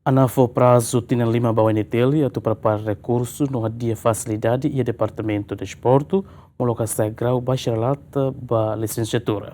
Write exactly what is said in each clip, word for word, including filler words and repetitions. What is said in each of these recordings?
Ana fó prazu tinan lima ba O N T L atu prepara rekursu no hadi'a fasilidade iha Departamentu Desportu, molok hasa'e grau bacharelatu ba lisensiatura.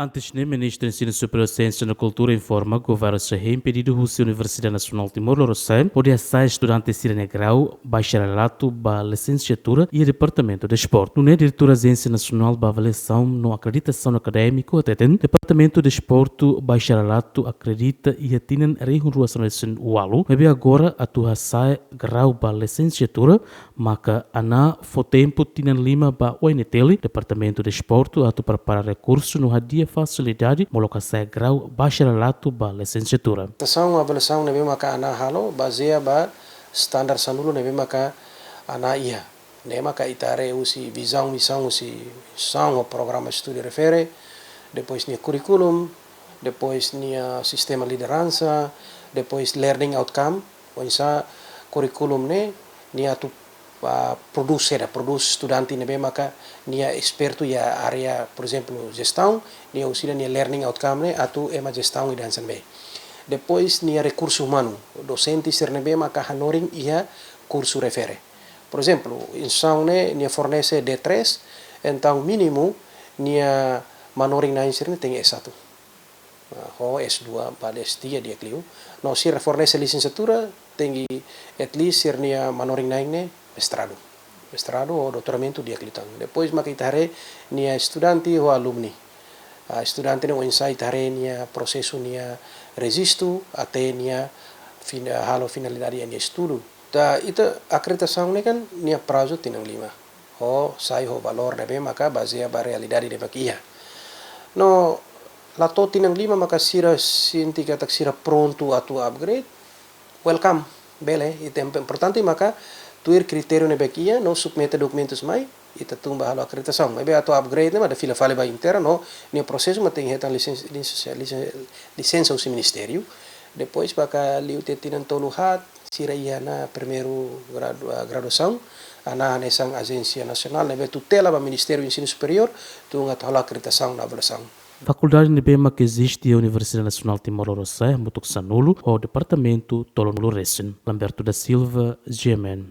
Antes ne'e, Ministru Ensinu Superiór, Siénsia no Kultura informa Governu sei hein pedidu husi Universidade Nasionál Timor Lorosa'e hodi hasa'e estudante sira-nia grau bacharelatu ba lisensiatura iha Departamentu Desportu. Nune'e, Diretór Ajénsia Nasionál ba Avaliasaun no Akreditasaun Akadémiku hateten, Departamentu Desportu bacharelatu akredita iha tinan rihun rua sanulu-resin-ualu, maibé agora atu hasa'e grau ba lisensiatura, maka Ana fó tempu tinan lima ba O N T L, Departamentu Desportu, atu prepara rekursu no hadi'a fasilidade, molok hasa'e grau bacharelatu ba lisensiatura. Tasaun avaliasaun ne'ebé maka Ana halo bazeia ba standar sanulu ne'ebé maka Ana iha. Ne'e maka ita haree husi vizaun, misaun husi instituisaun ho programa estudu refere, depois nia kurríkulu, depois nia sistema lideransa, depois learning outcome, oinsá kurríkulu ne'e nia atu, ah, prodús saida, prodús estudante ne'ebé maka nia espertu iha área, por ezemplu, jestaun, nia uza nia learning outcome ne'e atu ema jestaun ida hanesan ne'ebé. Depois nia rekursu umanu, dosente sira ne'ebé maka hanorin iha kursu refere. Por ezemplu, instituisaun ne'e nia fornese D três, entaun mínimu nia manorin-na'in sira-ne'e tenke S satu. Ah, ho S dua ba S tiga di'ak liu. No sira fornese lisensiatura, tenke at least sira-nia manorin-na'in ne'e mestradu. Mestradu ou doutoramentu di'ak liután. Depois maka ita haree nia estudante ho alumni. Ah, estudante ne'e oinsá ita haree nia prosesu nia rejistu até nia fina-, halo finalidade iha nia estudu. Ita, ita akreditasaun ne'e kan nia prazu tinan lima. Ho sai ho valór ne'ebé maka bazeia ba realidade ne'ebé maka iha. No la to'o tinan lima maka sira sente katak sira prontu atu upgrade, welcome. Bele, ita importante maka tuir kritériu ne'ebé iha, no submete dokumentus mai, ita tun ba halo akreditasaun. Maibé atu upgrade ne'e mak ita fila fali ba Interra, no nia prosesu mak tenke hetan lisensa, lisensa, lisensa, lisensa husi ministériu. Depois maka liu tiha tinan tolu haat, sira iha ona primeiru gradu-, ah, graduasaun, Ana hanesan ajénsia nasionál ne'ebé tutela ba Ministériu Ensinu Superiór, tun atu halo akreditasaun no avaliasaun. Fakuldade ne'ebé maka eziste iha Universidade Nasionál Timor Lorosa'e hamutuk sanulu ho departamentu tolunulu-resin. Lamberto da Silva, G M N.